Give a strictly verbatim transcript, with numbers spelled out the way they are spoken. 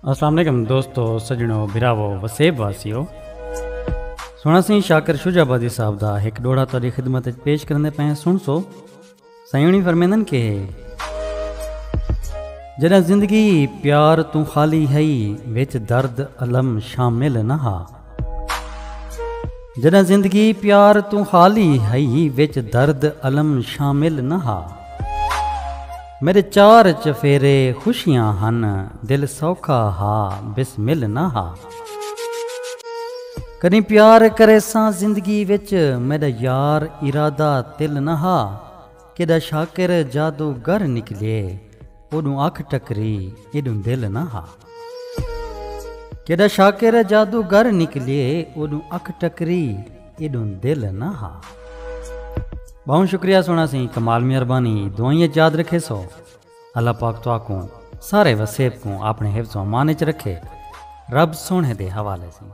السلام علیکم دوستو، سجنو، بھراوو، وسیب واسیو۔ سونا سائیں شاکر شجاع آبادی صاحب دا ہک ڈوہڑا تہاڈی خدمت وچ پیش کرندے پئے ہیں، سن سو۔ سائیں ہوݨی فرمیندن کہ جݙاں زندگی پیار توں خالی ہئی، وچ درد الم شامل نہ ہا۔ جݙاں زندگی پیار توں خالی ہئی، وچ درد الم شامل نہ ہا۔ میݙے چار چفیرے خوشیاں ہن، دل سوکھا ہا، بسمل نہ ہا۔ کݙیں پیار کریساں زندگی وچ، میݙا یار ارادہ تل نہ ہا۔ کیݙا شاکر جادوگر نکلے، اوݙوں اکھ ٹکری، ایݙوں دل نہ ہا۔ کیݙا شاکر جادوگر نکلے، اوݙوں اکھ ٹکری، ایݙوں دل نہ ہا۔ ٻہوں شکریہ سونا سئیں، کمال مہربانی، دعائیں اچ یاد رکھیسو۔ اللہ پاک تہاکوں سارے وسیب کوں اپݨے حفظ و امان اچ رکھے۔ رب سوہݨے دے حوالے سئیں۔